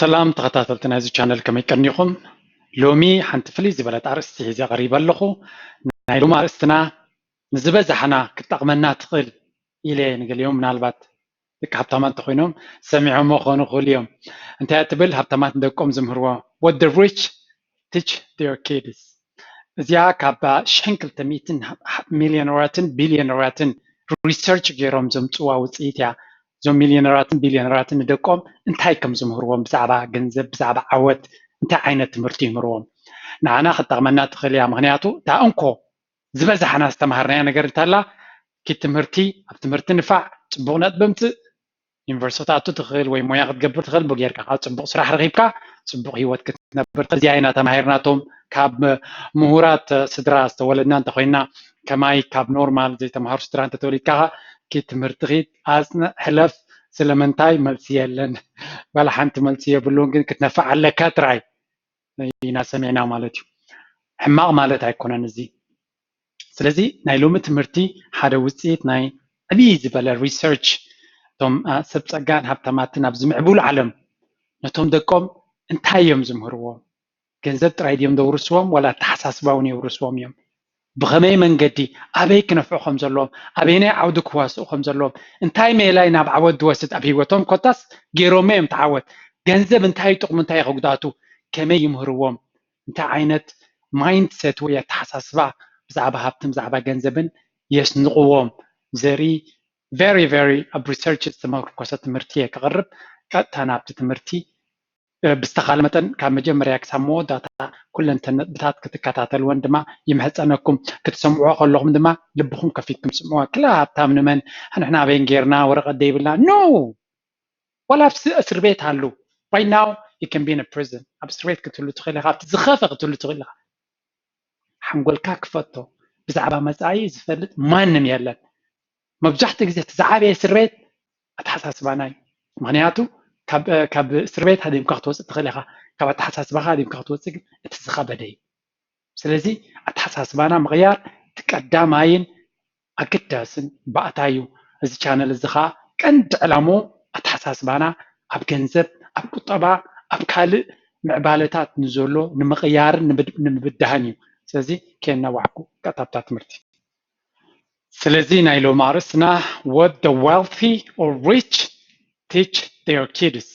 ሰላም ተኸታተልቲ ናይዚ ቻነል፣ ከመይ ቀኒኹም? ሎሚ ሓንቲ ፍልይ ዝበለት ኣርእስቲ ሒዘ ቀሪበ ኣለኹ። ናይ ሎሚ ኣርእስትና ንዝበዛሕና ክትጠቕመና ትኽእል ኢለ፣ ንገሊኦም ምናልባት ደቂ ሃብታማት እንተኾይኖም ሰሚዖሞ ክኾኑ ይኽእሉ እዮም። እንታይ እያ ትብል? ሃብታማት ንደቆም ዝምህርዎ፣ what the rich teach their kids። እዚኣ ካብ ሽሕን ክልተ ሚእትን ሚሊዮነራትን ቢሊዮነራትን ሪሰርች ገይሮም ዘምፅዋ ውፅኢት እያ። እዞም ሚሊዮነራትን ቢሊዮነራትን ንደቆም እንታይ ከም ዝምህርዎም፣ ብዛዕባ ገንዘብ፣ ብዛዕባ ዓወት እንታይ ዓይነት ትምህርቲ ይምህርዎም? ንዓና ክትጠቕመና ትኽእል እያ። ምኽንያቱ እታ እንኮ ዝበዛሕና ዝተምሃርናያ ነገር እንታላ፣ ኪድ ትምህርቲ፣ ኣብ ትምህርቲ ንፋዕ፣ ፅቡቕ ነጥቢ ምፅእ፣ ዩኒቨርሲቲ ክትኣቱ ትኽእል ወይ ሞያ ክትገብር ትኽእል፣ ብኡ ጌርካ ከዓ ፅቡቕ ስራሕ ረኺብካ ፅቡቕ ህይወት ክትነብር ትኽእል። እዚኣ ኢና ተማሂርናቶም ካብ ምሁራት ስድራ ዝተወለድና እንተኾይንና፣ ከማይ ካብ ኖርማል ዘይተምሃሩ ስድራ እንተተወሊድካ ከዓ ኪድ ትምህርቲ ኪድ፣ ኣፅንዕ፣ ሕለፍ፣ ስለምንታይ? መልሲ የለን። ዋላ ሓንቲ መልሲ የብሉን፣ ግን ክትነፍዕ ኣለካ ጥራይ ኢና ሰሚዕና ማለት እዩ። ሕማቕ ማለት ኣይኮነን እዚ። ስለዚ ናይ ሎሚ ትምህርቲ ሓደ ውፅኢት ናይ ዕብይ ዝበለ ሪሰርች፣ እቶም አ፣ ሰብ ፀጋን ሃብታማትን ኣብዚ ምዕቡል ዓለም ነቶም ደቆም እንታይ እዮም ዝምህርዎም? ገንዘብ ጥራይ ድዮም ዘውርስዎም ዋላ ኣተሓሳስባ እውን የውርስዎም እዮም? ብኸመይ መንገዲ ኣበይ ክነፍዑ ከም ዘለዎም፣ ኣበየናይ ዓውዲ ክዋስኡ ከም ዘለዎም፣ እንታይ ሜላይ ናብ ዓወት ዝወስድ ኣብ ህይወቶም ኮታስ ገይሮሞ እዮም ተዓወት። ገንዘብ እንታይ ጥቕሙ፣ እንታይ ከጉዳቱ፣ ከመይ ይምህርዎም፣ እንታይ ዓይነት ማይንድሰት ወይ ኣተሓሳስባ ብዛዕባ ሃብትን ብዛዕባ ገንዘብን የስንቕዎም ዘርኢ very very ኣብ ሪሰርች ዝተመርኮሰ ትምህርቲ እየ ከቕርብ። ቀጥታ ናብቲ ትምህርቲ ብዝተኻለ መጠን ካብ መጀመርያ ክሳብ መወዳእታ ኩለንተን ነጥብታት ክትከታተልወን ድማ ይምሕፀነኩም። ክትሰምዕዎ ከለኹም ድማ ልብኹም ከፊትኩም ስምዕዋ። ክላ ሃብታም ንመን፣ ንሕና ኣበይን ጌርና፣ ወረቐት ደይብልና፣ ኖ። ዋላ ኣብ እስር ቤት ኣሉ። Right now you can be in a prison። ኣብ እስር ቤት ክትህሉ ትኽእል ኢኻ፣ ኣብቲ ዝኸፈ ክትህሉ ትኽእል ኢኻ። ሓንጎልካ ክፈቶ። ብዛዕባ መፃኢ ዝፈልጥ ማንም የለን። መብዛሕትኡ ግዜ እቲ ዝዓበየ እስር ቤት ኣተሓሳስባና እዩ። ምኽንያቱ ካብ እስር ቤት ሃዲምካ ክትወፅእ ትኽእል ኢኻ፣ ካብ ኣተሓሳስባኻ ሃዲምካ ክትወፅእ ግን እቲ ዝኸበደ እዩ። ስለዚ ኣተሓሳስባና ምቕያር እቲ ቀዳማይን ኣገዳስን ባእታ እዩ። እዚ ቻነል እዚ ኸዓ ቀንዲ ዕላምኡ ኣተሓሳስባና ኣብ ገንዘብ፣ ኣብ ቁጠባ፣ ኣብ ካልእ ምዕባለታት ንዘሎ ንምቕያርን ንምብዳህን እዩ። ስለዚ ከየናዋሕኩ ቀጥታ ኣብታ ትምህርቲ። ስለዚ ናይ ሎሚ ኣርእስትና what the wealthy or rich teach their kids።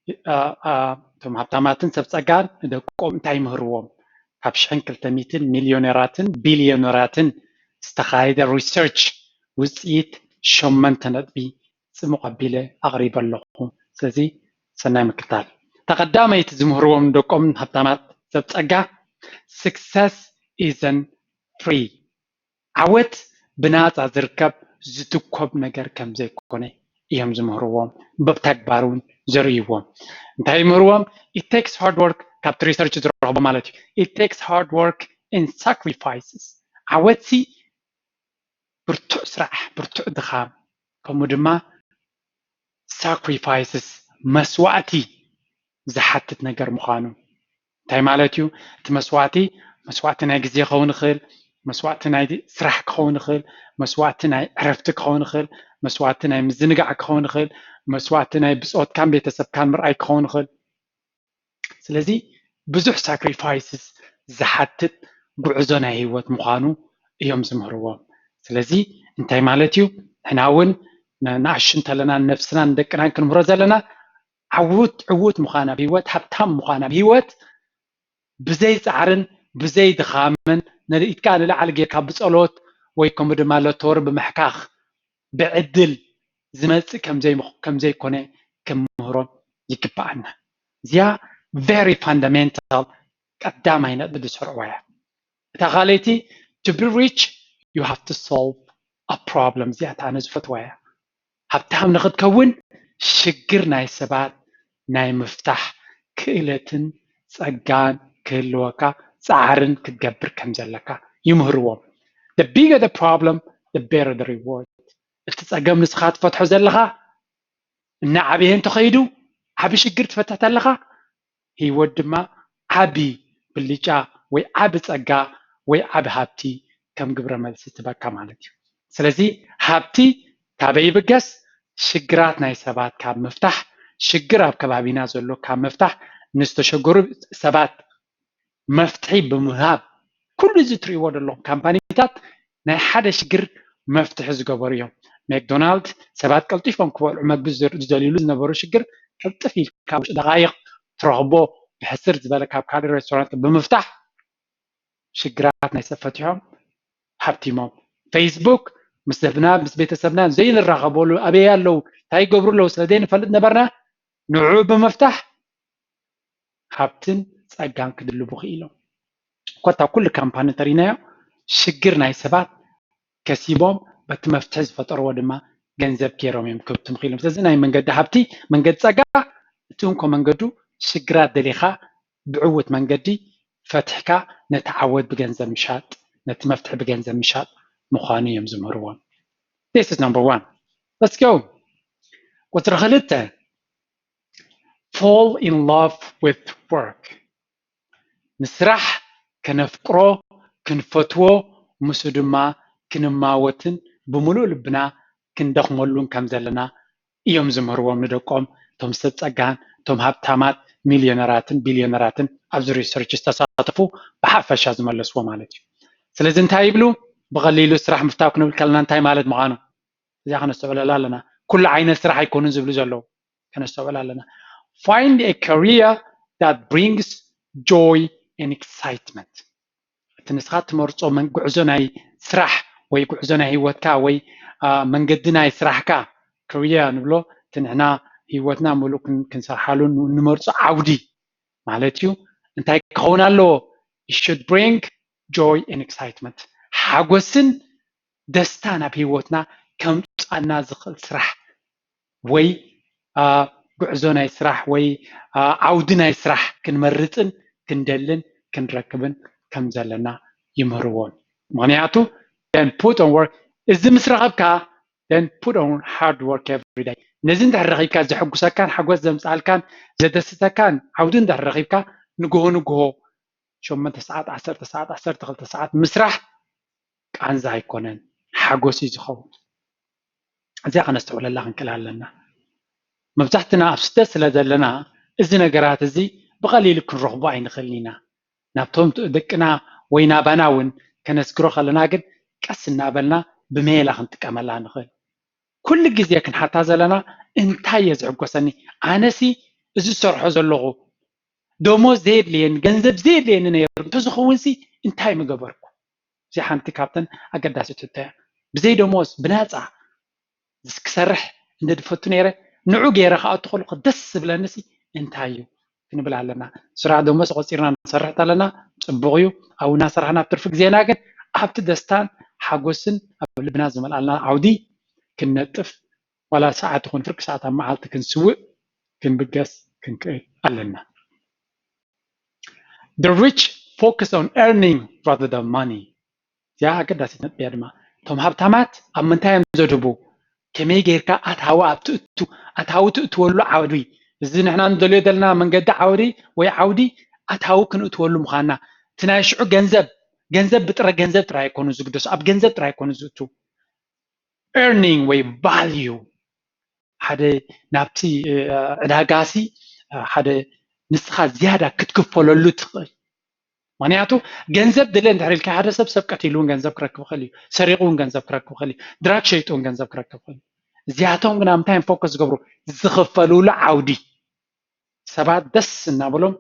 እቶም ሃብታማትን ሰብ ፀጋን ንደቆም እንታይ ይምህርዎም? ካብ ሽሕን ክልተ ሚእትን ሚሊዮነራትን ቢሊዮነራትን ዝተኻየደ ሪሰርች ውፅኢት ሸመንተ ነጥቢ ፅሙቕ ኣቢለ ኣቕሪበ ኣለኹ። ስለዚ ሰናይ ምክታል። ተቐዳመይቲ ዝምህርዎም ንደቆም ሃብታማት ሰብ ፀጋ success isn't free። ዓወት ብናፃ ዝርከብ ዝትኮብ ነገር ከም ዘይኮነ እዮም ዝምህርዎም፣ ብተግባር እውን ዘርእይዎም። እንታይ ይምህርዎም? It takes hard work፣ ካብቲ ሪሰርች ዝረኽቦ ማለት እዩ። It takes hard work and sacrifices። ዓወትሲ ብርቱዕ ስራሕ፣ ብርቱዕ ድኻም፣ ከምኡ ድማ ሳክሪፋይስስ፣ መስዋእቲ ዝሓትት ነገር ምዃኑ። እንታይ ማለት እዩ እቲ መስዋእቲ? መስዋእቲ ናይ ግዜ ክኸውን ይኽእል፣ መስዋእቲ ናይ ስራሕ ክኸውን ይኽእል፣ መስዋእቲ ናይ ዕረፍቲ ክኸውን ይኽእል፣ መስዋእቲ ናይ ምዝንጋዕ ክኸውን ይኽእል፣ መስዋእቲ ናይ ብፆትካን ቤተሰብካን ምርኣይ ክኸውን ይኽእል። ስለዚ ብዙሕ ሳክሪፋይስስ ዝሓትት ጉዕዞ ናይ ህይወት ምዃኑ እዮም ዝምህርዎም። ስለዚ እንታይ ማለት እዩ? ንሕና እውን ንኣሽቱ እንተለና ንነብስና ንደቅናን ክንምህሮ ዘለና ዕዉት ዕዉት ምዃን ኣብ ህይወት፣ ሃብታም ምዃን ኣብ ህይወት ብዘይ ፃዕርን ብዘይ ድኻምን ንኢድካ ንላዕሊ ጌርካ ብፀሎት ወይ ከምኡ ድማ ሎቶሪ ብምሕካኽ ብዕድል ዝመፅእ ከም ዘይኮነ ክምህሮም ይግበኣና። እዚኣ very fundamental ቀዳማይ ነጥቢ ዝሰርዕዋ እያ። እታ ካልኣይቲ to be rich you have to solve a problem። እዚኣ እታ ኣነ ዝፈትዋ እያ። ሃብታም ንኽትከውን ሽግር ናይ ሰባት ናይ ምፍታሕ ክእለትን ፀጋን ክህልወካ ፃዕርን ክትገብር ከም ዘለካ ይምህርዎም። The bigger the problem, the better the reward። እቲ ፀገም ንስኻ ትፈትሖ ዘለኻ እናዓበየ እንተኸይዱ ዓቢ ሽግር ትፈትሕ ተለኻ ህይወት ድማ ዓቢ ብልጫ ወይ ዓቢ ጸጋ ወይ ዓቢ ሃብቲ ከም ግብረ መልሲ ትበካ ማለት እዩ። ስለዚ ሃብቲ ካበይ ይብገስ? ሽግራት ናይ ሰባት ካብ ምፍታሕ ሽግር ኣብ ከባቢና ዘሎ ካብ ምፍታሕ ንዝተሸገሩ ሰባት መፍትሒ ብምሃብ ኩሉ እዚ እትሪእዎ ዘለኹም ካምፓኒታት ናይ ሓደ ሽግር መፍትሒ ዝገበሩ እዮም። ሜክዶናልድ ሰባት ቀልጢፎም ክበልዑ መግቢ ዝደልዩሉ ዝነበሩ ሽግር ቅልጥፍ ኢልካ ውሽጢ ደቃይቕ ትረኽቦ ብሕስር ዝበለ ካብ ካልእ ሬስቶራንት ብምፍታሕ ሽግራት ናይ ሰብ ፈቲሖም ሃብቲሞም። ፌስቡክ ምስ ዘብና ምስ ቤተሰብና ዘይንራኸበሉ ኣበይ ኣለዉ እንታይ ይገብሩ ኣለዉ ስለ ዘይንፈልጥ ነበርና ንዑ ብምፍታሕ ሃብትን ጸጋን ክድልቡ ክኢሎም። ኮታ ኩሉ ካምፓኒ ተሪናዮ ሽግር ናይ ሰባት ከሲቦም በቲ መፍትሒ ዝፈጠርዎ ድማ ገንዘብ ገይሮም እዮም ክብትም ክኢሎም። ስለዚ ናይ መንገዲ ሃብቲ መንገዲ ጸጋ እቲ እንኮ መንገዱ ሽግራት ደሊኻ ብዕውት መንገዲ ፈትሕካ ነቲ ዓወት ብገንዘብ ምሻጥ ነቲ መፍትሒ ብገንዘብ ምሻጥ ምዃኑ እዮም ዝምህርዎም። This is number one. Let's go. ቁፅሪ ክልተ fall in love with work ንስራሕ ከነፍቅሮ ክንፈትዎ ምስኡ ድማ ክንማወትን ብምሉእ ልብና ክንደኽመሉን ከም ዘለና እዮም ዝምህርዎም ንደቆም እቶም ሰብ ጸጋን እቶም ሃብታማት ሚልዮነራትን ቢልዮነራትን ኣብዚ ሪሰርች ዝተሳተፉ ብሓፈሻ ዝመለስዎ ማለት እዩ። ስለዚ እንታይ ይብሉ? ብቐሊሉ ስራሕ ምፍታው ክንብል ከለና እንታይ ማለት ምዃኑ እዚኣ ከነስተውዕለላ ኣለና። ኩሉ ዓይነት ስራሕ ኣይኮኑን ዝብሉ ዘለዉ ከነስተውዕል ኣለና። Find a career that brings joy and excitement. እቲ ንስኻ ትመርጾ ጉዕዞ ናይ ስራሕ ወይ ጉዕዞ ናይ ህይወትካ ወይ መንገዲ ናይ ስራሕካ career ንብሎ እቲ ንሕና ህይወትና ሙሉእ ክንሰርሓሉ ንመርጾ ዓውዲ ማለት እዩ። እንታይ ክኸውን ኣለዎ? It should bring joy and excitement. ሓጎስን ደስታ ናብ ህይወትና ከምጻና ዝኽእል ስራሕ ወይ ጉዕዞ ናይ ስራሕ ወይ ዓውዲ ናይ ስራሕ ክንመርፅን ክንደልን ክንረክብን ከም ዘለና ይምህርዎም። ምክንያቱ then put on work እዚ ምስ ረኸብካ then put on hard work every day ነዚ እንድሕር ረኺብካ ዘሐጉሰካን ሓጎስ ዘምፅኣልካን ዘደስተካን ዓውዲ እንድሕር ረኺብካ ንግሆ ንግሆ ሸሞንተ ሰዓት ዓሰርተ ሰዓት ዓሰርተ ክልተ ሰዓት ምስራሕ ቃንዛ ኣይኮነን ሓጎስ እዩ ዝኸውን። እዚኣ ከነስተውዕለላ ክንክእል ኣለና። መብዛሕትና ኣብ ስደት ስለ ዘለና እዚ ነገራት እዚ ብቐሊሉ ክንረኽቦ ኣይንኽእልን ኢና። ናብቶም ደቅና ወይ ናባና እውን ከነስግሮ ከለና ግን ቀስ እናበልና ብሜላ ክንጥቀመላ ንኽእል። ኩሉ ግዜ ክንሓታ ዘለና እንታይ እየ ዝሕጎሰኒ ኣነሲ እዚ ዝሰርሖ ዘለኹ ደሞዝ ዘየድልየኒ ገንዘብ ዘየድልየኒ ነይሩ እንተዝኸውን ሲ እንታይ ምገበርኩ? እዚ ሓንቲ ካብተን ኣገዳሲት ሕቶ እያ። ብዘይ ደሞዝ ብነፃ ክሰርሕ እንደ ድፈቱ ነይረ ንዑ ገይረ ክኣቱ ከለኩ ደስ ዝብለኒ ሲ እንታይ እዩ ክንብል ኣለና። ስራሕ ደሞዝ ቆፂርና ንሰርሕ ኣለና ፅቡቅ እዩ። ኣብኡ እናሰራሕና ኣብ ትርፊ ግዜና ግን ኣብቲ ደስታን ሓጎስን ኣብ ልብና ዝመልኣልና ዓውዲ ክንነጥፍ ዋላ ሰዓት ይኹን ፍርቂ ሰዓት ኣብ መዓልቲ ክንስውእ ክንብገስ ክንክእል ኣለና። The rich focus on earning rather than money. እዚኣ ኣገዳሲት ነጥቢ እያ ድማ እቶም ሃብታማት ኣብ ምንታይ እዮም ዘድህቡ ከመይ ጌርካ ኣታዊ ኣብ ትእቱ ኣታዊ ትእትወሉ ዓውዲ እዚ ንሕና ንደልዮ ዘለና መንገዲ ዓውዲ ወይ ዓውዲ ኣታዊ ክንእትወሉ ምዃንና እቲ ናይ ሽዑ ገንዘብ ገንዘብ ብጥረ ገንዘብ ጥራይ ኣይኮኑ ዝግደሱ ኣብ ገንዘብ ጥራይ ኣይኮኑ ዝእቱ earning ወይ value ሓደ ናብቲ ዕዳጋሲ ሓደ ንስኻ ዝያዳ ክትክፈለሉ ትኽእል ምክንያቱ ገንዘብ ድለ እንድሕር ኢልካ ሓደ ሰብ ሰብ ቀቲሉ እውን ገንዘብ ክረክብ ይኽእል እዩ ሰሪቑ እውን ገንዘብ ክረክብ ይኽእል እዩ ድራግ ሸይጡ እውን ገንዘብ ክረክብ ይኽእል እዩ እዚኣቶም ግን ኣብ ምንታይ እዮም ፎከስ ዝገብሩ ዝኽፈሉሉ ዓውዲ ሰባት ደስ እናበሎም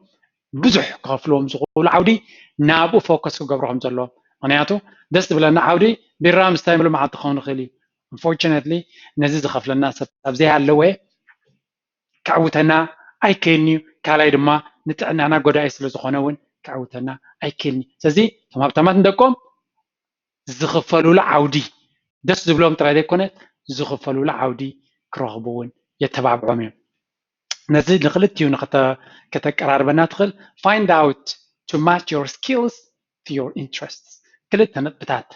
ብዙሕ ክኸፍልዎም ዝኽእሉ ዓውዲ ናብኡ ፎከስ ክገብሩ ከም ዘለዎም ምክንያቱ ደስ ዝብለና ዓውዲ ቢራ ምስታይ ምሉ መዓልቲ ክኸውን ይኽእል እዩ unfortunately ነዚ ዝኸፍለና ሰብ ኣብ ዘይሃለወ ከዕውተና ኣይክእልን እዩ ካልኣይ ድማ ንጥዕናና ጎዳኢ ስለ ዝኾነ እውን ከዕውተና ኣይክእልን እዩ ስለዚ እቶም ሃብታማት ንደቆም ዝኽፈሉሉ ዓውዲ ደስ ዝብሎም ጥራይ ዘይኮነ ዝኽፈሉሉ ዓውዲ ክረኽቡ እውን የተባብዖም እዮም ነዚ ንክልቲኡ ከተቀራርበና ትኽእል find out to match your skills to your interests ክልተ ነጥብታት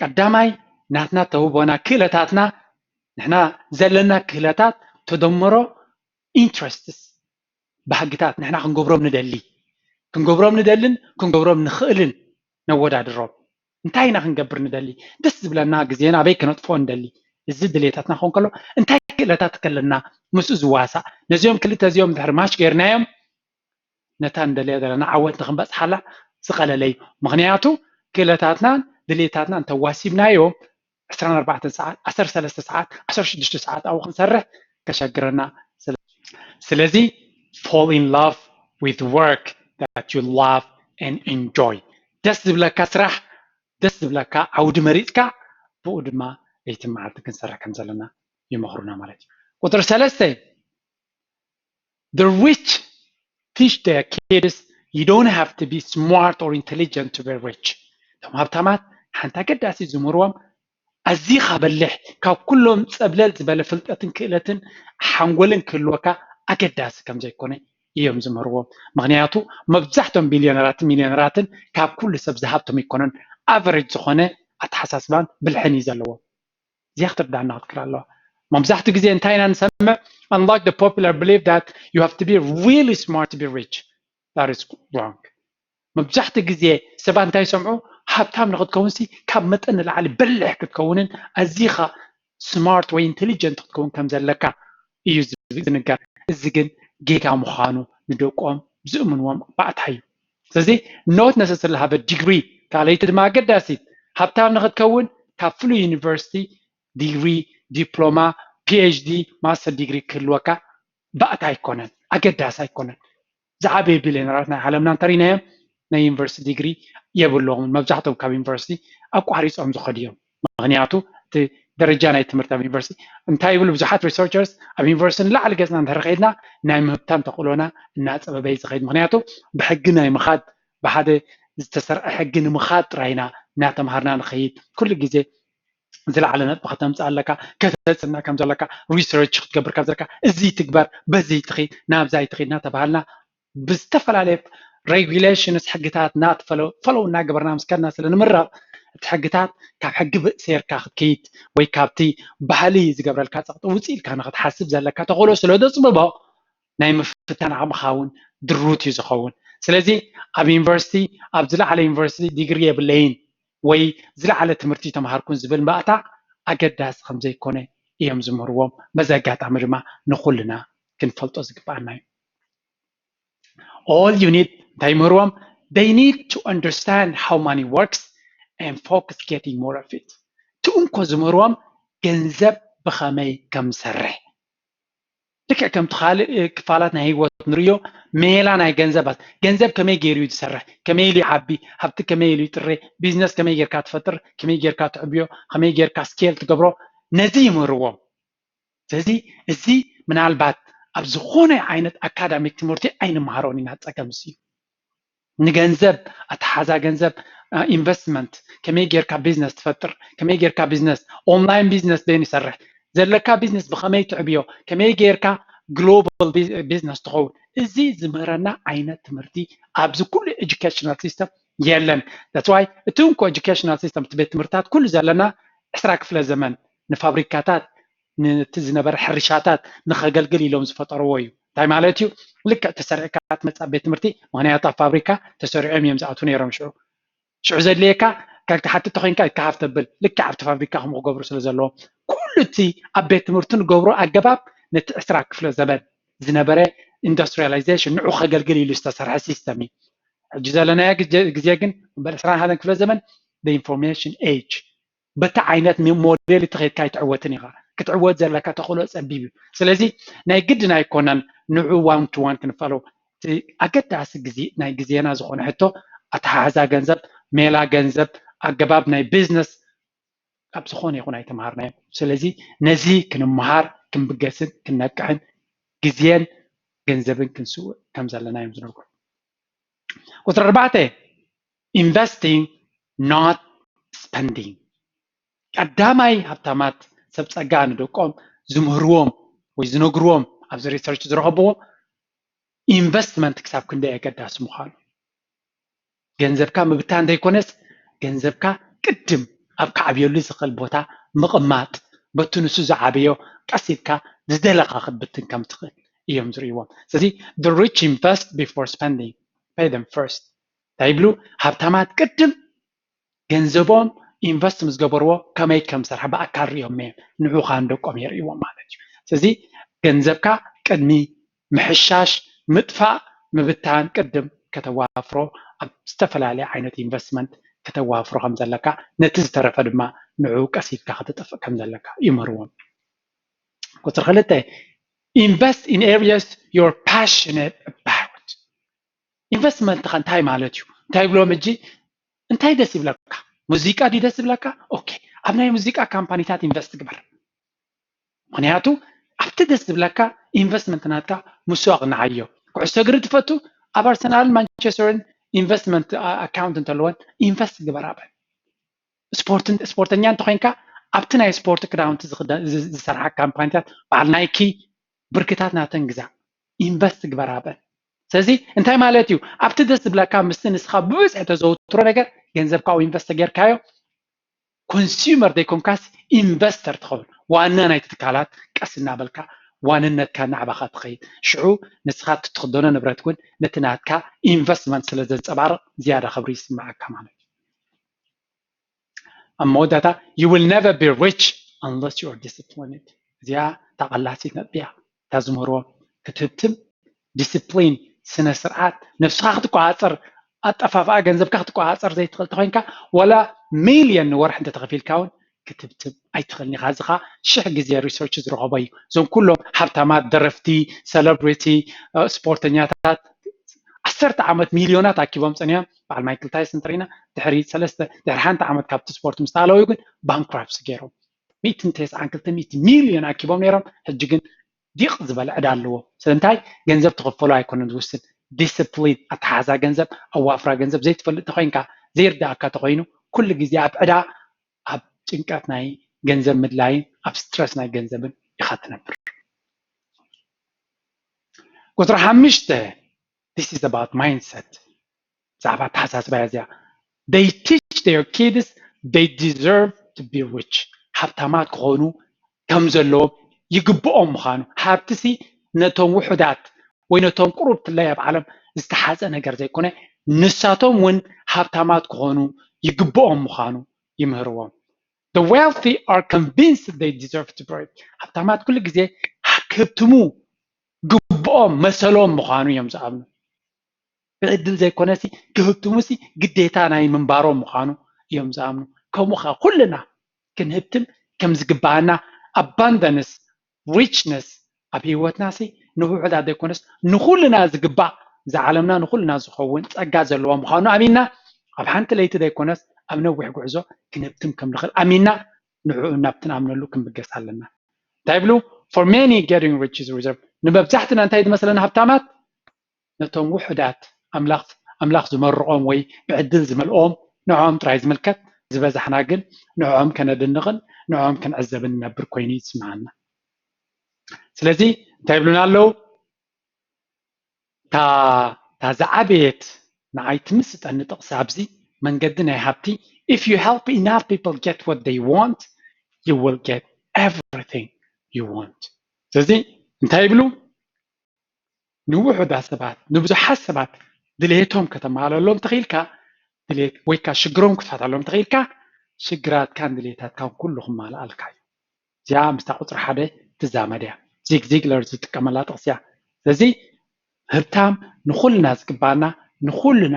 ቀዳማይ ናትና ተውቦና ክእለታትና ንሕና ዘለና ክእለታት ተደምሮ interests ባህግታት ንሕና ክንገብሮም ንደሊ ክንገብሮም ንደልን ክንገብሮም ንኽእልን ነወዳድሮም እንታይ ኢና ክንገብር ንደሊ ደስ ዝብለና ግዜና ኣበይ ክነጥፎ ንደሊ እዚ ድሌታትና ክኸውን ከሎ እንታይ ክእለታት ከለና ምስኡ ዝዋሳእ ነዚኦም ክልተ እዚኦም ድሕሪ ማች ገይርናዮም ነታ እንደለያ ዘለና ዓወት ንክንበፅሓላ ዝቐለለ እዩ። ምክንያቱ ክእለታትናን ድሌታትናን እንተዋሲብናዮም ዕስራን ኣርባዕተን ሰዓት፣ ዓሰርተ ሰለስተ ሰዓት፣ ዓሰርተ ሽዱሽተ ሰዓት ኣብኡ ክንሰርሕ ከሸግረና። ስለዚ fall in love with work that you love and enjoy። ደስ ዝብለካ ስራሕ፣ ደስ ዝብለካ ዓውዲ መሪፅካ ብኡ ድማ ለይትን መዓልቲ ክንሰርሕ ከም ዘለና ይመኽሩና ማለት እዩ። ቁፅሪ ሰለስተ the rich teach their kids you don't have to be smart or intelligent to be rich። እቶም ሃብታማት ሓንቲ ኣገዳሲ ዝምህርዎም ኣዚኻ በሊሕ ካብ ኩሎም ፀብለል ዝበለ ፍልጠትን ክእለትን ሓንጎልን ክህልወካ ኣገዳሲ ከም ዘይኮነ እዮም ዝምህርዎም። ምክንያቱ መብዛሕቶም ቢልዮነራትን ሚልዮነራትን ካብ ኩሉ ሰብ ዝሃብቶም ኣይኮነን። ኣቨሬጅ ዝኾነ ኣተሓሳስባን ብልሕን እዩ ዘለዎም። እዚኣ ክትርዳእና ክትክእል ኣለዋ። መብዛሕትኡ ግዜ እንታይ ኢና ንሰምዕ? Unlike the popular belief that you have to be really smart to be rich, that is wrong። መብዛሕትኡ ግዜ ሰባት እንታይ ይሰምዑ? ሃብታም ንክትከውንሲ ካብ መጠን ንላዕሊ በሊሕ ክትከውንን ኣዚኻ ስማርት ወይ ኢንቴሊጀንት ክትከውን ከም ዘለካ እዩ ዝንገር። እዚ ግን ጌጋ ምዃኑ ንደቆም ዝእምንዎም ባእታ እዩ። ስለዚ not necessarily have a degree። ካልኣይቲ ድማ ኣገዳሲት ሃብታም ንክትከውን ካብ ፍሉይ ዩኒቨርሲቲ ዲግሪ፣ ዲፕሎማ፣ ፒኤችዲ፣ ማስተር ዲግሪ ክህልወካ ባእታ ኣይኮነን፣ ኣገዳሲ ኣይኮነን። ዝዓበዩ ቢልዮነራት ናይ ዓለምና እንተሪናዮም ናይ ዩኒቨርሲቲ ዲግሪ የብሎምን። መብዛሕትኦም ካብ ዩኒቨርሲቲ ኣቋሪፆም ዝኸዱ እዮም። ምክንያቱ እቲ ደረጃ ናይ ትምህርቲ ኣብ ዩኒቨርሲቲ እንታይ ይብሉ ብዙሓት ሪሰርቸርስ ኣብ ዩኒቨርሲቲ ንላዕሊ ገፅና እንድሕር ከይድና ናይ ምህብታም ተኽእሎና እናፀበበ እዩ ዝኸይድ። ምክንያቱ ብሕጊ ናይ ምኻድ ብሓደ ዝተሰርዐ ሕጊ ንምኻድ ጥራይና እናተምሃርና ንኸይድ ኩሉ ግዜ ዝለዓለ ነጥቢ ከተምፅእ ኣለካ ከተፅና ከም ዘለካ ሪሰርች ክትገብር ከም ዘለካ እዚ ትግበር በዚ ትኺድ ናብዛ ይትኺድ እናተባሃልና ብዝተፈላለየ ሬጉሌሽንስ ሕግታት እናተፈለዉ እናገበርና ምስ ከድና ስለ ንምረቕ እቲ ሕግታት ካብ ሕጊ ብእሴርካ ክትከይድ ወይ ካብቲ ባህሊ ዝገብረልካ ፀቕጢ ውፅእ ኢልካ ንክትሓስብ ዘለካ ተኽእሎ ስለ ዘፅብቦ ናይ ምፍታን ዓቕምኻ እውን ድሩት እዩ ዝኸውን። ስለዚ ኣብ ዩኒቨርሲቲ ኣብ ዝለዓለ ዩኒቨርሲቲ ዲግሪ የብለይን ወይ ዝለዓለ ትምህርቲ ተምሃርኩን ዝብል ባእታ ኣገዳሲ ከም ዘይኮነ እዮም ዝምህርዎም። በዚ ኣጋጣሚ ድማ ንኩልና ክንፈልጦ ዝግባኣና እዩ። All you need እንታይ ይምህርዎም? They need to understand how money works and focus getting more of it። እቲ እንኮ ዝምህርዎም ገንዘብ ብኸመይ ከም ዝሰርሕ ልክዕ ከምቲ ካልእ ክፋላት ናይ ህይወት ንርእዮ ሜላ ናይ ገንዘባት ገንዘብ ከመይ ገይሩ እዩ ዝሰርሕ ከመይ ኢሉ ይዓቢ ሃብቲ ከመይ ኢሉ ይጥረ ቢዝነስ ከመይ ጌርካ ትፈጥር ከመይ ጌርካ ትዕብዮ ከመይ ጌርካ ስኬል ትገብሮ ነዚ ይምህርዎም። ስለዚ እዚ ምናልባት ኣብ ዝኾነ ዓይነት ኣካዳሚክ ትምህርቲ ኣይንመሃሮን ኢና ፀገም እዩ ንገንዘብ ኣተሓዛ ገንዘብ ኢንቨስትመንት ከመይ ጌርካ ቢዝነስ ትፈጥር ከመይ ጌርካ ቢዝነስ ኦንላይን ቢዝነስ በይን ይሰርሕ ዘለካ ቢዝነስ ብኸመይ ትዕብዮ ከመይ ጌርካ ግሎባል ቢዝነስ ትኸውን እዚ ዝምህረና ዓይነት ትምህርቲ ኣብዚ ኩሉ ኤጁኬሽናል ሲስተም የለን that's why እቲ እንኮ ኤጁኬሽናል ሲስተም እቲ ቤት ትምህርትታት ኩሉ ዘለና ዕስራ ክፍለ ዘመን ንፋብሪካታት ነቲ ዝነበረ ሕርሻታት ንኸገልግል ኢሎም ዝፈጠርዎ እዩ እንታይ ማለት እዩ ልክዕ ተሰሪዕካ ትመፅእ ቤት ትምህርቲ ምክንያቱ ኣብ ፋብሪካ ተሰሪዖም እዮም ዝኣትዉ ነይሮም ሽዑ ሽዑ ዘድልየካ ካብ ትሓትት ተኮይንካ ይከሃፍ ተብል ልክዕ ኣብቲ ፋብሪካ ከምኡ ክገብሩ ስለ ዘለዎም ኩሉ እቲ ኣብ ቤት ትምህርቲ ንገብሮ ኣገባብ ነቲ ዕስራ ክፍለ ዘበን ዝነበረ ኢንዱስትሪያላይዜሽን ንዑ ከገልግል ኢሉ ዝተሰርሐ ሲስተም እዩ ሕጂ ዘለናዮ ግዜ ግን በል ዕስራን ሓደን ክፍለ ዘበን ኢንፎርሜሽን ኤጅ በቲ ዓይነት ሞዴል እትኸይድካ ኣይትዕወትን ኢኻ ክትዕወት ዘለካ ተኽእሎ ፀቢብ እዩ ስለዚ ናይ ግድን ኣይኮነን ንዑ ዋን ቱ ዋን ክንፋለው እቲ ኣገዳሲ ግዜ ናይ ግዜና ዝኾነ ሕቶ ኣተሓሕዛ ገንዘብ ሜላ ገንዘብ ኣገባብ ናይ ቢዝነስ ካብ ዝኾነ ይኹን ኣይተምሃርናዮ ስለዚ ነዚ ክንመሃር ክንብገስን ክንነቅሕን ግዜን ገንዘብን ክንስውእ ከም ዘለና እዮም ዝነግሩ ቁፅሪ ኣርባዕተ investing not spending ቀዳማይ ሃብታማት ሰብ ፀጋ ንደቆም ዝምህርዎም ወይ ዝነግርዎም ኣብዚ ሪሰርች ዝረኸብዎ ኢንቨስትመንት ክሳብ ክንደይ ኣገዳሲ ምዃኑ ገንዘብካ ምብታን ዘይኮነስ ገንዘብካ ቅድም ኣብ ክዓብየሉ ዝኽእል ቦታ ምቕማጥ በቲ ንሱ ዝዓበዮ ቀስ ኢልካ ዝደለኻ ክትብትን ከም ትኽእል እዮም ዝርእይዎም ስለዚ the rich invest before spending pay them first እንታይ ይብሉ ሃብታማት ቅድም ገንዘቦም ኢንቨስት ምስ ገበርዎ ከመይ ከም ዝሰርሐ ብኣካል ሪኦም እዮም ንዑኻ ንደቆም የርእዎም ማለት እዩ። ስለዚ ገንዘብካ ቅድሚ ምሕሻሽ፣ ምጥፋእ፣ ምብታን ቅድም ከተዋፍሮ ኣብ ዝተፈላለየ ዓይነት ኢንቨስትመንት ከተዋፍሮ ከም ዘለካ፣ ነቲ ዝተረፈ ድማ ንዑ ቀስ ኢልካ ከተጥፍእ ከም ዘለካ ይምህርዎም። ቁፅሪ ክልተ፣ invest in areas you're passionate about። ኢንቨስትመንትኻ እንታይ ማለት እዩ? እንታይ ብሎም እጂ እንታይ ደስ ይብለካ? ሙዚቃ ድዩ ደስ ይብለካ? ኦኬ፣ ኣብ ናይ ሙዚቃ ካምፓኒታት ኢንቨስት ግበር። ምክንያቱ ኣብቲ ደስ ዝብለካ ኢንቨስትመንት ናትካ ምስ ኣቕንዓዮ። ኩዕሶ እግሪ ትፈቱ፣ ኣብ ኣርሰናልን ማንቸስተርን ኢንቨስትመንት ኣካውንት እንተለወን ኢንቨስት ግበር ኣበን። ስፖርትን ስፖርተኛ እንተኮይንካ ኣብቲ ናይ ስፖርት ክዳውንቲ ዝኽደ- ዝ- ዝሰርሓ ካምፓኒታት በዓል ናይኪ ብርክታት ናተን ግዛእ ኢንቨስት ግበር ኣበን። ስለዚ እንታይ ማለት እዩ? ኣብቲ ደስ ዝብለካ ምስቲ ንስኻ ብብዝሒ ተዘውትሮ ነገር ገንዘብካ ኢንቨስት ተጌርካዮ ኮንሱመር ዘይኮንካስ ኢንቨስተር ትኸውን፣ ዋና ናይቲ ትካላት ቀስ እናበልካ ዋንነትካ እናዕባኻ ትኸይድ። ሽዑ ንስኻ እትኽደኖ ንብረት እውን ነቲ ናትካ ኢንቨስትመንት ስለ ዘንፀባርቕ ዝያዳ ክብሪ ይስምዓካ ማለት እዩ። ኣብ መወዳእታ you will never be rich unless you are disciplined። እዚኣ እታ ቀላሲት ነጥቢ እያ። እታ ዝምህርዎም ክትህብትም ዲስፕሊን፣ ስነ ስርዓት፣ ነብስኻ ክትቆፃፀር፣ ኣጠፋፍኣ ገንዘብካ ክትቆፃፀር ዘይትኽእል ተኮይንካ ዋላ ሚልዮን ንወርሒ እንተተኸፊልካ እውን ክትብትብ ኣይትኽእልን ኢኻ። እዚ ኸዓ ሽሕ ግዜ ሪሰርች ዝረኸቦ እዩ። እዞም ኩሎም ሃብታማት፣ ደረፍቲ፣ ሰለብሪቲ፣ ስፖርተኛታት ዓሰርተ ዓመት ሚልዮናት ኣኪቦም ፀኒሖም። በዓል ማይክል ታይሰን እንተሪእና ድሕሪ ሰለስተ ድሕሪ ሓንቲ ዓመት ካብቲ ስፖርት ምስ ተኣለወዩ ግን ባንክራፕሲ ገይሮም ሚእትን ተስዓን ክልተ ሚእቲ ሚልዮን ኣኪቦም ነይሮም። ሕጂ ግን ዲቕ ዝበለ ዕዳ ኣለዎ። ስለምንታይ? ገንዘብ ትኽፈሎ ኣይኮነን ዝውስን፣ ዲስፕሊን፣ ኣተሓዛ ገንዘብ፣ ኣዋፍራ ገንዘብ ዘይትፈልጥ ተኮይንካ፣ ዘይርዳእካ ተኮይኑ ኩሉ ግዜ ኣብ ዕዳ፣ ኣብ ጭንቀት ናይ ገንዘብ ምድላይን ኣብ ስትረስ ናይ ገንዘብን ኢኻ ትነብር። ቁፅሪ ሓሙሽተ this is about mindset። ብዛዕባ ኣተሓሳስባ እያ እዚኣ። They teach their kids they deserve to be rich። ሃብታማት ክኾኑ ከም ዘለዎም ይግብኦም ምዃኑ። ሃብትሲ ነቶም ውሑዳት ወይ ነቶም ቁሩብ ትለይ ኣብ ዓለም ዝተሓፀ ነገር ዘይኮነ ንሳቶም እውን ሃብታማት ክኾኑ ይግብኦም ምዃኑ ይምህርዎም። The wealthy are convinced they deserve to be rich። ሃብታማት ኩሉ ግዜ ክህብትሙ ግብኦም መሰሎም ምዃኑ እዮም ዝኣምኑ። ብዕድል ዘይኮነሲ ክህብትሙሲ ግዴታ ናይ ምንባሮም ምዃኑ እዮም ዝኣምኑ። ከምኡ ከዓ ኩልና ክንህብትም ከም ዝግባኣና ኣባንዳንስ ሪችነስ ኣብ ህይወትናሲ ንውሑዳት ዘይኮነስ ንኩልና ዝግባእ ዝዓለምና ንኩልና ዝኸውን ፀጋ ዘለዎ ምዃኑ ኣሚንና ኣብ ሓንቲ ለይቲ ዘይኮነስ ኣብ ነዊሕ ጉዕዞ ክንህብትም ከም ንኽእል ኣሚንና ንዕኡ እናብ ትንኣምነሉ ክንብገስ ኣለና። እንታይ ይብሉ? For many getting rich is reserved። ንመብዛሕትና እንታይ ዝመስለና ሃብታማት ነቶም ውሑዳት ኣምላኽ ኣምላኽ ዝመርቖም ወይ ብዕድል ዝመልኦም ንዕኦም ጥራይ ዝምልከት ዝበዛሕና ግን ንዕኦም ከነድንቕን ንዕኦም ክንዕዘብን ንነብር ኮይኑ ይስምዓና። ስለዚ እንታይ ይብሉና ኣለዉ? እታ እታ ዝዓበየት ንዓይ ትምስጠኒ ጥቕሲ ኣብዚ መንገዲ ናይ ሃብቲ if you help enough people get what they want you will get everything you want። ስለዚ እንታይ ይብሉ? ንውሑዳት ሰባት ንብዙሓት ሰባት ድሌቶም ከተማለሎም ተኽኢልካ ድሌት ወይካ ሽግሮም ክትፈታሎም ተኽኢልካ ሽግራትካን ድሌታትካን ኩሉ ክማልኣልካ እዩ። እዚኣ ምስታ ቁፅሪ ሓደ ትዛመድ እያ። ዚግ ዚግለር ዝጥቀመላ ጥቕሲ እያ። ስለዚ ህብታም ንኹልና ዝግባና ንኹልና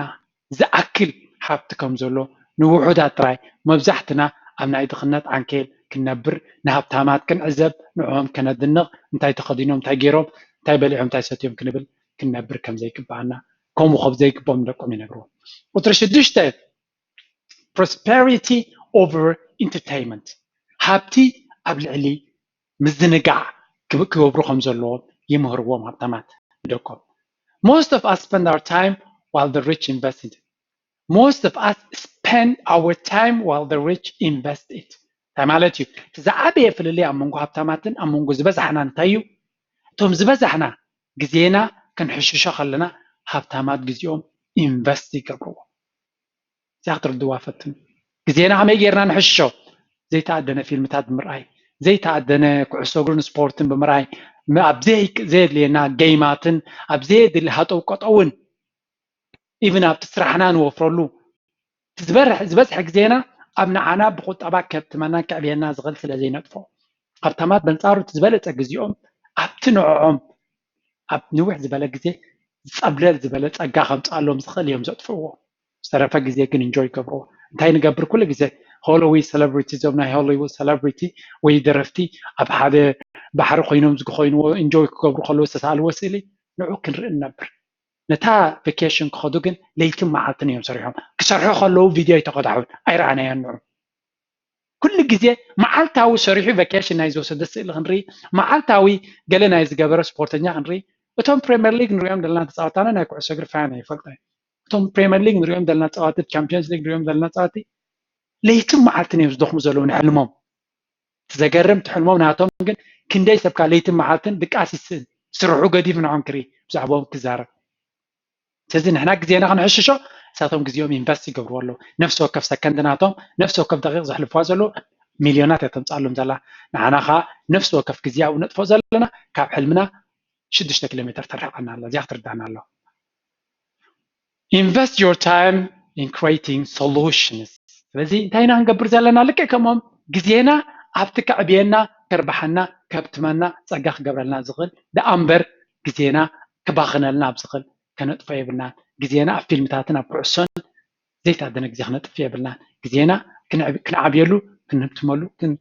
ዝኣክል ሃብቲ ከም ዘሎ ንውሑዳት ጥራይ መብዛሕትና ኣብ ናይ ድኽነት ዓንኬል ክንነብር ንሃብታማት ክንዕዘብ ንዕኦም ከነድንቕ እንታይ ተኸዲኖም እንታይ ገይሮም እንታይ በሊዖም እንታይ ሰትዮም ክንብል ክንነብር ከም ዘይግባኣና ከምኡ ከም ዘይግብኦም ንደቆም ይነግርዎም። ቁፅሪ ሽዱሽተ prosperity over entertainment ሃብቲ ኣብ ልዕሊ ምዝንጋዕ ክገብሩ ከም ዘለዎም ይምህርዎም ሃብታማት ንደቆም። Most of us spend our time while the rich invest it. Most of us spend our time while the rich invest it. እንታይ ማለት እዩ? እቲ ዝዓበየ ፍልልይ ኣብ መንጎ ሃብታማትን ኣብ መንጎ ዝበዛሕና እንታይ እዩ? እቶም ዝበዛሕና ግዜና ክንሕሽሾ ከለና ሃብታማት ግዜኦም ኢንቨስት ይገብርዎ። እዚኣ ክትርድዋ ፈትኑ። ግዜና ከመይ ጌርና ንሕሽሾ? ዘይተኣደነ ፊልምታት ብምርኣይ፣ ዘይተኣደነ ኩዕሶ እግርን ስፖርትን ብምርኣይ፣ ኣብ ዘየድልየና ጌይማትን ኣብ ዘየድሊ ሃጠው ቀጠውን ኢቭን ኣብቲ ስራሕና ንወፍረሉ ዝበዝሐ ግዜና ኣብ ንዓና ብቁጠባ ከብትመናን ከዕብየና ዝኽእል ስለ ዘይነጥፎ፣ ሃብታማት በንጻሩ እቲ ዝበለጸ ግዜኦም ኣብቲ ንዕኦም ኣብ ንውሕ ዝበለ ግዜ ዝጸብለል ዝበለ ጸጋ ከምጽኣሎም ዝኽእል እዮም ዘጥፍእዎ። ዝተረፈ ግዜ ግን እንጆይ ይገብርዎ። እንታይ ንገብር? ኩሉ ግዜ ሆሎዊድ ሰለብሪቲ፣ እዞም ናይ ሆሊውድ ሰለብሪቲ ወይ ደረፍቲ ኣብ ሓደ ባሕሪ ኮይኖም ዝኮይንዎ እንጆይ ክገብሩ ከለዉ ዝተሳልዎ ስእሊ ንዑ ክንርኢ ንነብር። ነታ ቬኬሽን ክኸዱ ግን ለይትን መዓልትን እዮም ሰሪሖም። ክሰርሑ ከለዉ ቪድዮ ኣይተቐዳሑን፣ ኣይረኣናዮን ንዑ። ኩሉ ግዜ መዓልታዊ ሰሪሑ ቬኬሽን ናይ ዝወሰደ ስእሊ ክንርኢ፣ መዓልታዊ ገለ ናይ ዝገበረ ስፖርተኛ ክንርኢ። እቶም ፕሪምየር ሊግ ንሪኦም ዘለና ተፃወትቲ፣ ኣነ ናይ ኩዕሶ እግሪ ፋን ኣይፈልጦ። እቶም ፕሪምየር ሊግ ንሪኦም ዘለና ተፃወትቲ፣ ቻምፒዮንስ ሊግ ንሪኦም ዘለና ተፃወትቲ ለይትን መዓልትን እዮም ዝደኽሙ ዘለዉ ንሕልሞም። እቲ ዘገርም እቲ ሕልሞም ናቶም ግን ክንደይ ሰብካ ለይትን መዓልትን ድቃስ ይስእን፣ ስርሑ ገዲፉ ንዖም ክርኢ፣ ብዛዕባኦም ክዛረብ። ስለዚ ንሕና ግዜና ክንሕሽሾ እሳቶም ግዜኦም ኢንቨስት ይገብርዎ ኣለዉ። ነፍሲ ወከፍ ሰከንድ ናቶም፣ ነፍሲ ወከፍ ደቂቕ ዘሕልፍዋ ዘለዉ ሚልዮናት እያ ተምፅኣሎም ዘላ። ንዓና ከዓ ነፍሲ ወከፍ ግዜ ኣብኡ ነጥፎ ዘለና ካብ ሕልምና ሽዱሽተ ኪሎ ሜትር ተርሕቀና ኣላ። እዚኣ ክትርዳና ኣለዋ። Invest your time in creating solutions። ስለዚ እንታይ ኢና ክንገብር ዘለና? ልክዕ ከምኦም ግዜና ኣብቲ ከዕብየና፣ ከርባሓና፣ ከብትመና፣ ፀጋ ክገብረልና ዝኽእል ደኣ እምበር ግዜና ክባኽነልና ኣብ ዝኽእል ከነጥፎ የብልናን። ግዜና ኣብ ፊልምታትን ኣብ ኩዕሶን ዘይታደነ ግዜ ክነጥፍ የብልናን። ግዜና ክንዕብ-፣ ክንዓብየሉ፣ ክንህብትመሉ፣ ክን-፣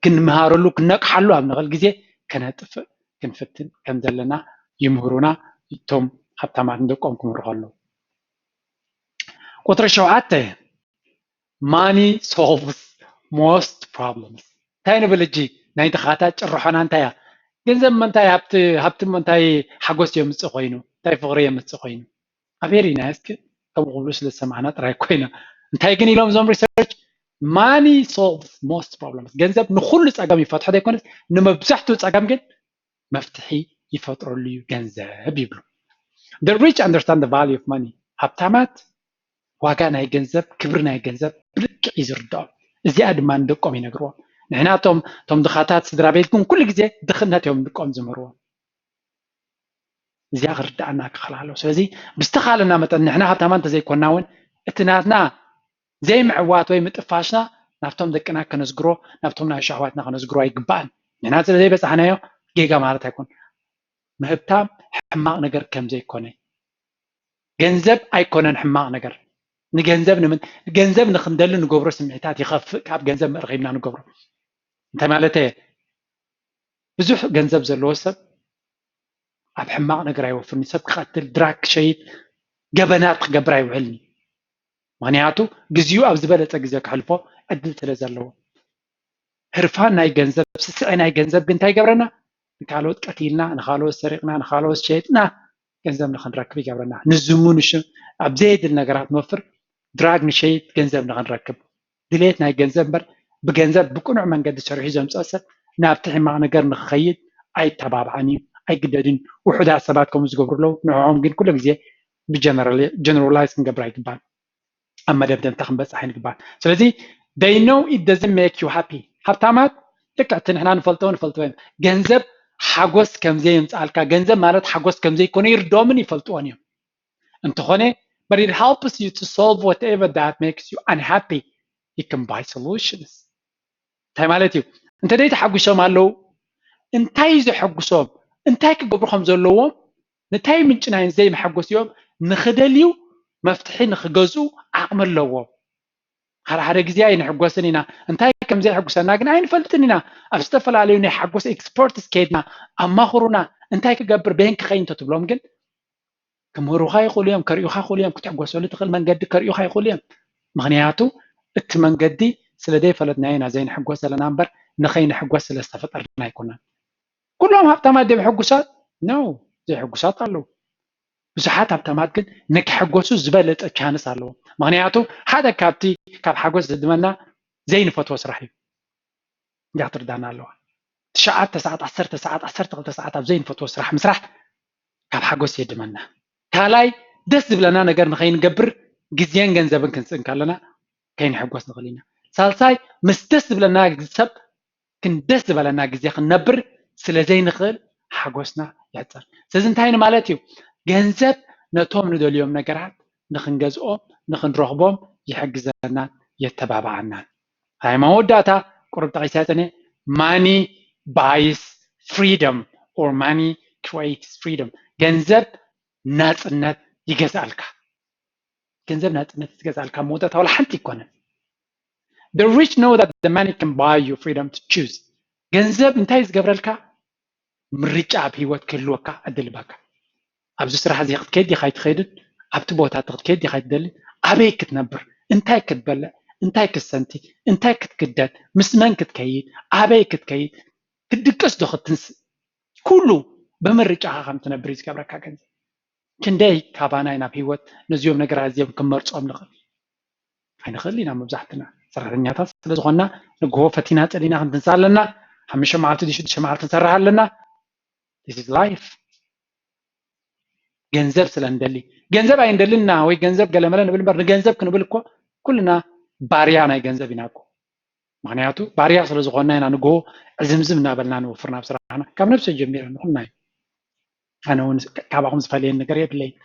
ክንምሃረሉ፣ ክነቅሓሉ ኣብ ንኽእል ግዜ ከነጥፍእ ክንፍትን ከም ዘለና ይምህሩና እቶም ሃብታማት ንደቆም ክምህሩ ከለዉ። ቁፅሪ ሸውዓተ፣ money solves most problems። እንታይ ንብል ሕጂ? ናይ ድኻታት ጭርሖና እንታይ እያ? ገንዘብ ምንታይ፣ ሃብቲ፣ ሃብቲ ምንታይ ሓጎስ የምፅእ ኮይኑ? እንታይ ፍቕሪ የምፅእ ኮይኑ? ኣበይ ርኢና እስኪ? ከምኡ ክብሉ ስለ ዝሰማዕና ጥራይ ኮይና። እንታይ ግን ኢሎም እዞም ሪሰርች? Money solves most problems። ገንዘብ ንኹሉ ፀገም ይፈትሖ ዘይኮነስ ንመብዛሕትኡ ፀገም ግን መፍትሒ ይፈጥረሉ እዩ ገንዘብ ይብሉ። The rich understand the value of money። ሃብታማት ዋጋ ናይ ገንዘብ፣ ክብሪ ናይ ገንዘብ ብልክዕ እዩ ዝርድኦም። እዚኣ ድማ ንደቆም ይነግርዎም። ንሕና እቶም፣ እቶም ድኻታት ስድራ ቤት ግን ኩሉ ግዜ ድኽነት እዮም ንደቆም ዝምህርዎም። እዚኣ ክርድኣና ክኽእል ኣለዎ። ስለዚ ብዝተኻለና መጠን ንሕና ሃብታማት እንተዘይኮንና እውን እቲ ናትና ዘይምዕዋት ወይ ምጥፋሽና ናብቶም ደቅና ከነዝግሮ፣ ናብቶም ናይ ኣሕዋትና ከነዝግሮ ኣይግባእን። ንሕና ስለ ዘይበጻሕናዮ ጌጋ ማለት ኣይኮን። ምህብታም ሕማቕ ነገር ከም ዘይኮነ፣ ገንዘብ ኣይኮነን ሕማቕ ነገር። ንገንዘብ ንምን-፣ ገንዘብ ንኽንደሊ ንገብሮ ስምዒታት ይኸፍእ ካብ ገንዘብ መርኺብና ንገብሮ። እንታይ ማለት እየ? ብዙሕ ገንዘብ ዘለዎ ሰብ ኣብ ሕማቕ ነገር ኣይወፍርን። ሰብ ክቐትል፣ ድራግ ክሸይጥ፣ ገበናት ክገብር ኣይውዕልን እዩ። ምኽንያቱ ግዜኡ ኣብ ዝበለጸ ግዜ ከሕልፎ ዕድል ስለ ዘለዎ። ህርፋን ናይ ገንዘብ፣ ስስዐ ናይ ገንዘብ ግን እንታይ ይገብረና? ንካልኦት ቀቲልና፣ ንካልኦት ሰሪቕና፣ ንካልኦት ሸይጥና ገንዘብ ንኽንረክብ ይገብረና። ንዝሙ፣ ንሽ-፣ ኣብ ዘየድሊ ነገራት ንወፍር፣ ድራግ ንሸይጥ ገንዘብ ንኽንረክብ። ድሌት ናይ ገንዘብ እምበር ብገንዘብ ብቅኑዕ መንገዲ ሰሪሑ ዘምፅኦ ሰብ ናብቲ ሕማቕ ነገር ንኽኸይድ ኣይተባብዓን እዩ፣ ኣይግደድን። ውሑዳት ሰባት ከምኡ ዝገብሩ ኣለዉ። ንዕኦም ግን ኩሉ ግዜ ብጀነራል-፣ ጀነራላይዝ ክንገብር ኣይግባን። ኣብ መደምደምታ ክንበፅሕ ኣይንግባን። ስለዚ they know it doesn't make you happy። ሃብታማት ልክዕ እቲ ንሕና ንፈልጦ ንፈልጦ እዮም። ገንዘብ ሓጎስ ከም ዘየምፅኣልካ፣ ገንዘብ ማለት ሓጎስ ከም ዘይኮነ ይርድኦምን ይፈልጥዎን እዮም። እንተኾነ but it helps you to solve whatever that makes you unhappy. You can buy solutions። እንታይ ማለት እዩ? እንተ ደይ ተሓጒሶም ኣለዉ፣ እንታይ እዩ ዘሐጉሶም? እንታይ ክገብሩ ከም ዘለዎም፣ ንታይ ምንጪ ናይ ዘይመሐጎሲኦም ንኽደልዩ መፍትሒ ንኽገዝኡ ዓቕሚ ኣለዎም። ሓደ ሓደ ግዜ ኣይንሕጎስን ኢና፣ እንታይ ከም ዘየሐጉሰና ግን ኣይንፈልጥን ኢና። ኣብ ዝተፈላለዩ ናይ ሓጎስ ኤክስፐርትስ ከይድና ኣማኽሩና፣ እንታይ ክገብር በየን ክኸይድ እንተትብሎም ግን ክምህሩኻ ይኽእሉ እዮም፣ ከርእዩኻ ይኽእሉ እዮም፣ ክትሕጎሰሉ ትኽእል መንገዲ ከርእዩኻ ይኽእሉ እዮም። ምኽንያቱ እቲ መንገዲ ስለ ዘይፈለጥናዮ ኢና ዘይንሕጎስ ዘለና እምበር ንኸይንሕጎስ ስለ ዝተፈጠርና ኣይኮነን። ኩሎም ሃብታማት ድዮም ሕጉሳት? ኖ፣ ዘይሕጉሳት ኣለዉ። ብዙሓት ሃብታማት ግን ንክሕጎሱ ዝበለጠ ቻንስ ኣለዎም። ምኽንያቱ ሓደ ካብቲ ካብ ሓጎስ ዝድመና ዘይንፈትዎ ስራሕ እዩ። እንዲያ ክትርዳና ኣለዋ። ትሽዓተ ሰዓት፣ ዓሰርተ ሰዓት፣ ዓሰርተ ክልተ ሰዓት ኣብ ዘይንፈትዎ ስራሕ ምስራሕ ካብ ሓጎስ የድመና። ካልኣይ ደስ ዝብለና ነገር ንኸይንገብር ግዜን ገንዘብን ክንስእን ከለና ከይንሕጎስ ንኽእል ኢና። ሳልሳይ ምስ ደስ ዝብለና ሰብ ክን ደስ ዝበለና ግዜ ክንነብር ስለ ዘይንኽእል ሓጎስና ይሕጸር። ስለዚ እንታይ ንማለት እዩ? ገንዘብ ነቶም ንደልዮም ነገራት ንኽንገዝኦም፣ ንኽንረኽቦም ይሕግዘና። የተባብዓናን። ናይ መወዳእታ ቁሩብ ጠቒሰያ ጸኒሐ፣ money buys freedom or money creates freedom። ገንዘብ ናጽነት ይገዝኣልካ። ገንዘብ ናጽነት ትገዝኣልካ መወዳእታ ዋላ ሓንቲ ኣይኮነን። The rich know that the money can buy you freedom to choose። ገንዘብ እንታይ ዝገብረልካ? ምርጫ ኣብ ህይወት ክህልወካ ዕድል ይበካ። ኣብዚ ስራሕ እዚ ክትከይድ ዲኻ ኣይትኸይድን? ኣብቲ ቦታ እቲ ክትከይድ ዲኻ ኣይትደልን? ኣበይ ክትነብር? እንታይ ክትበልዕ? እንታይ ክትሰንቲ? እንታይ ክትክደን? ምስ መን ክትከይድ? ኣበይ ክትከይድ? ክትድቅስ ዶ ክትንስእ? ኩሉ ብምርጫኻ ከም ትነብር እዩ ዝገብረካ ገንዘብ። ክንደይ ካባና ኢና ኣብ ህይወት ነዚኦም ነገራት እዚኦም ክንመርጾም ንኽእል? ኣይንኽእል ኢና። መብዛሕትና ሰራሕተኛታት ስለ ዝኾንና ንግሆ ፈቲና ጸሊና ክንትንሳ ኣለና። ሓሙሽተ መዓልቲ ድዩ ሽዱሽተ መዓልቲ ንሰርሕ ኣለና። This is life። ገንዘብ ስለ እንደሊ፣ ገንዘብ ኣይንደልና ወይ ገንዘብ ገለመለ ንብል እምበር፣ ንገንዘብ ክንብል እኮ ኩልና ባርያ ናይ ገንዘብ ኢና እኮ። ምኽንያቱ ባርያ ስለ ዝኾንና ኢና ንግሆ ዕዝምዝም እናበልና ንወፍር ናብ ስራሕና። ካብ ነብሰይ ጀሚረ ንኹልና እዩ። ኣነ እውን ካባኹም ዝፈልየን ነገር የብለይን።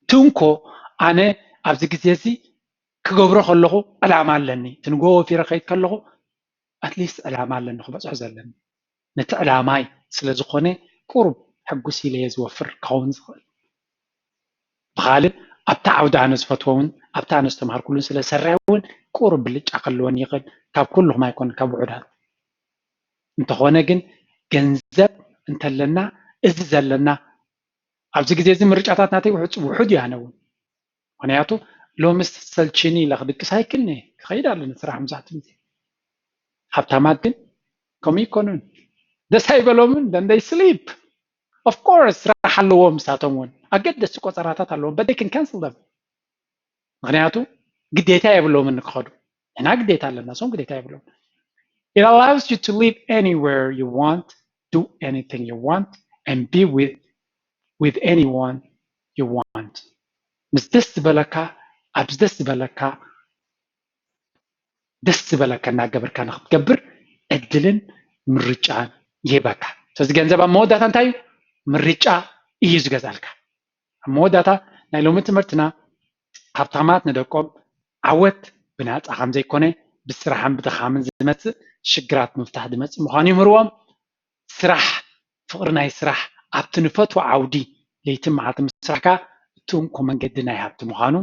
ትንኮ ኣነ ኣብዚ ግዜ እዚ ክገብሮ ከለኹ ዕላማ ኣለኒ። እቲ ንግሆ ወፊረ ከይድ ከለኹ ኣትሊስት ዕላማ ኣለኒ ክበፅሖ ዘለኒ። ነቲ ዕላማይ ስለ ዝኾነ ቁሩብ ሕጉስ ኢለ እየ ዝወፍር ክኸውን ዝኽእል። ብኻልእ ኣብታ ዓውዲ ኣነ ዝፈትዎ እውን ኣብታ ኣነ ዝተምሃርኩሉን ስለ ዝሰርሕ እውን ቁሩብ ብልጫ ክህልወኒ ይኽእል፣ ካብ ኩልኹም ኣይኮን ካብ ውሑዳት። እንተኾነ ግን ገንዘብ እንተለና እዚ ዘለና ኣብዚ ግዜ እዚ ምርጫታት ናተይ ውሑድ ውሑድ እዩ። ኣነ እውን ምኽንያቱ ሎምስ ሰልችኒ ኢለ ክድቅስ ኣይክልኒ ክኸይድ ኣለኒ ስራሕ። መብዛሕትኡ ግዜ ሃብታማት ግን ከምኡ ይኮኑን፣ ደስ ኣይበሎምን። Then they sleep. Of course ስራሕ ኣለዎም ንሳቶም እውን፣ ኣገደስቲ ቆፀራታት ኣለዎም፣ but they can cancel them። ምኽንያቱ ግዴታ የብሎምን ክኸዱ። ንሕና ግዴታ ኣለና፣ እሶም ግዴታ የብሎም። It allows you to live anywhere you want, do anything you want, and be with with anyone you want. ምስ ደስ ዝበለካ፣ ኣብዚ ደስ ዝበለካ፣ ደስ ዝበለካ እናገበርካ ንክትገብር ዕድልን ምርጫን ይህበካ። ስለዚ ገንዘብ ኣብ መወዳእታ እንታይ እዩ? ምርጫ እዩ ዝገዛልካ። ኣብ መወዳእታ ናይ ሎሚ ትምህርትና ሃብታማት ንደቆም ዓወት ብናፃ ከም ዘይኮነ ብስራሕን ብድኻምን ዝመፅእ ሽግራት ምፍታሕ ዝመፅእ ምዃኑ ይምህርዎም። ስራሕ፣ ፍቕሪ ናይ ስራሕ ኣብቲ ንፈትዎ ዓውዲ ለይትን መዓልትን ምስራሕ ከኣ እቲ እንኮ መንገዲ ናይ ሃብቲ ምዃኑ፣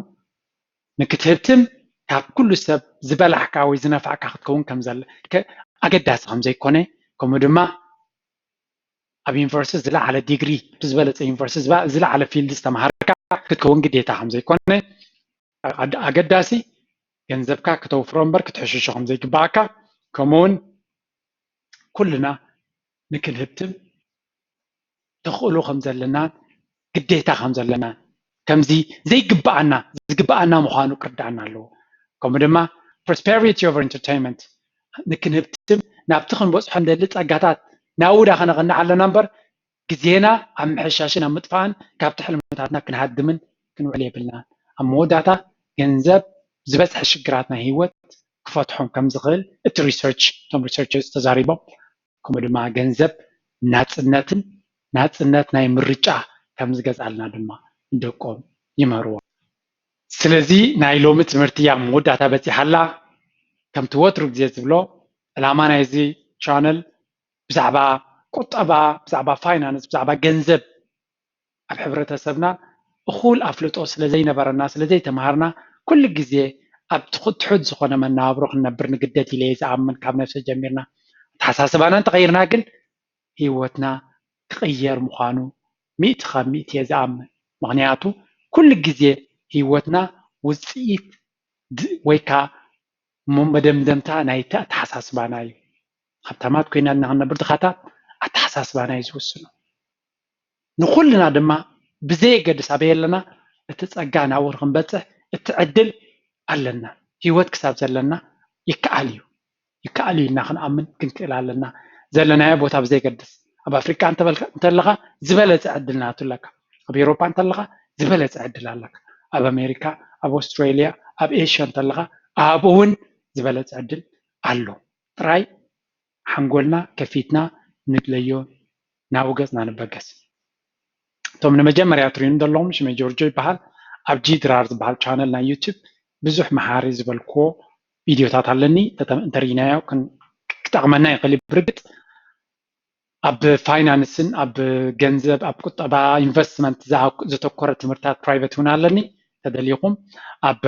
ንክትህብትም ካብ ኩሉ ሰብ ዝበላሕካ ወይ ዝነፋዕካ ክትከውን ከም ዘለ ከ-፣ ኣገዳሲ ከም ዘይኮነ፣ ከምኡ ድማ ኣብ ዩኒቨርሲቲ ዝለዓለ ዲግሪ፣ ብዝበለጸ ዩኒቨርሲቲ ዝባ-፣ ዝለዓለ ፊልድ ዝተምሃርካ ክትከውን ግዴታ ከም ዘይኮነ፣ ኣድ-፣ ኣገዳሲ ገንዘብካ ክተውፍሮ እምበር ክትሕሽሾ ከም ዘይግባኣካ፣ ከምኡውን ኩልና ንክንህብትም ተኽእሎ ከም ዘለናን ግዴታ ከም ዘለናን፣ ከምዚ ዘይግባኣና ዝግባኣና ምዃኑ ክርዳኣና ኣለዎ። ከምኡ ድማ prosperity over entertainment፣ ንክንህብትም ናብቲ ክንበጽሖ እንደሊ ጸጋታት ናብኡ ዳ ከነቕንዕ ኣለና እምበር፣ ግዜና ኣብ ምሕሻሽን ኣብ ምጥፋእን ካብቲ ሕልምታትና ክንሃድምን ክንውዕል የብልናን። ኣብ መወዳእታ ገንዘብ ዝበዝሐ ሽግራት ናይ ህይወት ክፈትሖም ከም ዝኽእል እቲ ሪሰርች፣ እቶም ሪሰርቸርስ ተዛሪቦም። ከምኡ ድማ ገንዘብ ናጽነትን ናጽነት ናይ ምርጫ ከም ዝገዝኣልና ድማ ንደቆም ይምህርዎም። ስለዚ ናይ ሎሚ ትምህርቲ ኣብ መወዳእታ በጺሓ ኣላ። ከምቲ ወትሩ ግዜ ዝብሎ፣ ዕላማ ናይዚ ቻነል ብዛዕባ ቁጠባ፣ ብዛዕባ ፋይናንስ፣ ብዛዕባ ገንዘብ ኣብ ሕብረተሰብና እኹል ኣፍልጦ ስለ ዘይነበረና፣ ስለ ዘይተምሃርና፣ ኩሉ ግዜ ኣብ ትኹ-፣ ትሑት ዝኾነ መነባብሮ ክንነብር ንግደድ ኢለ እየ ዝኣምን። ካብ ነብሰ ጀሚርና ኣተሓሳስባና እንተቐይርና ግን ህይወትና ክቕየር ምዃኑ ሚእቲ ካብ ሚእቲ እየ ዝኣምን። ምኽንያቱ ኩሉ ግዜ ህይወትና ውጽኢት ድ-፣ ወይ ከኣ ሞ-፣ መደምደምታ ናይቲ ኣተሓሳስባና እዩ። ሃብታማት ኮይና ንኽንነብር ድኻታት ኣተሓሳስባና እዩ ዝውስኖ። ንኹልና ድማ ብዘየገድስ ኣበይ ኣለና፣ እቲ ጸጋ ናብኡ ንኽንበጽሕ እቲ ዕድል ኣለና። ህይወት ክሳብ ዘለና ይከኣል እዩ። ይከኣል እዩ ኢልና ክንኣምን ክንክእል ኣለና። ዘለናዮ ቦታ ብዘየገድስ፣ ኣብ ኣፍሪቃ እንተበልካ-፣ እንተለኻ ዝበለጸ ዕድል ናቱ ኣለካ። ኣብ ኤውሮጳ እንተለኻ ዝበለጸ ዕድል ኣለካ። ኣብ ኣሜሪካ፣ ኣብ ኣውስትራልያ፣ ኣብ ኤሽያ እንተለኻ ኣብኡ እውን ዝበለጸ ዕድል ኣሎ። ጥራይ ሓንጎልና ከፊትና ንድለዮ፣ ናብኡ ገጽና ንበገስ። እቶም ንመጀመርያ ትሪኡኒ ዘለኹም፣ ሽመይ ጆርጆ ይበሃል። ኣብ ጂ ድራር ዝበሃል ቻነል ናይ ዩቱብ ብዙሕ መሓሪ ዝበልክዎ ቪድዮታት ኣለኒ። እንተሪኢናዮ ክጠቕመና ይኽእል። ብርግጥ ኣብ ፋይናንስን ኣብ ገንዘብ ኣብ ቁጠባ ኢንቨስትመንት ዘተኮረ ትምህርታት ፕራይቬት እውን ኣለኒ። ተደሊኹም ኣብ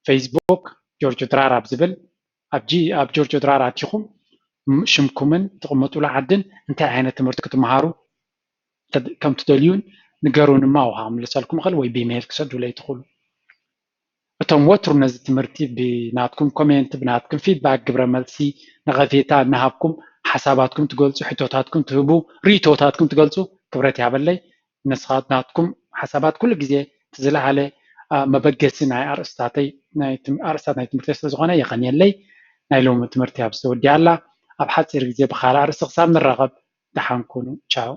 ፌስቡክ ጆርጆ ድራር ኣብ ዝብል ኣብ ጆርጆ ድራር ኣቲኹም ሽምኩምን ትቕመጡሉ ዓድን እንታይ ዓይነት ትምህርቲ ክትመሃሩ ከም ትደልዩን ንገሩን እማ ውሃ ክምልሰልኩም እኽእል ወይ ብኢሜይል ክሰዱለይ ትኽእሉ። እቶም ወትሩ ነዚ ትምህርቲ ብናትኩም ኮሜንት ብናትኩም ፊድባክ ግብረ መልሲ ነቐፌታ እናሃብኩም ሓሳባትኩም ትገልፁ ሕቶታትኩም ትህቡ ርእይቶታትኩም ትገልፁ ክብረት ያበለይ። ንስኻትኩም ሓሳባት ኩሉ ግዜ እቲ ዝለዓለ መበገሲ ናይ ኣርእስታተይ ኣርእስታት ናይ ትምህርቲ ስለዝኾነ የቐንየለይ። ናይ ሎሚ ትምህርቲ ኣብ ዝተወዲኣላ ኣብ ሓፂር ግዜ ብካልእ ኣርእስቲ ክሳብ ንራኸብ ደሓን ኩኑ። ቻው።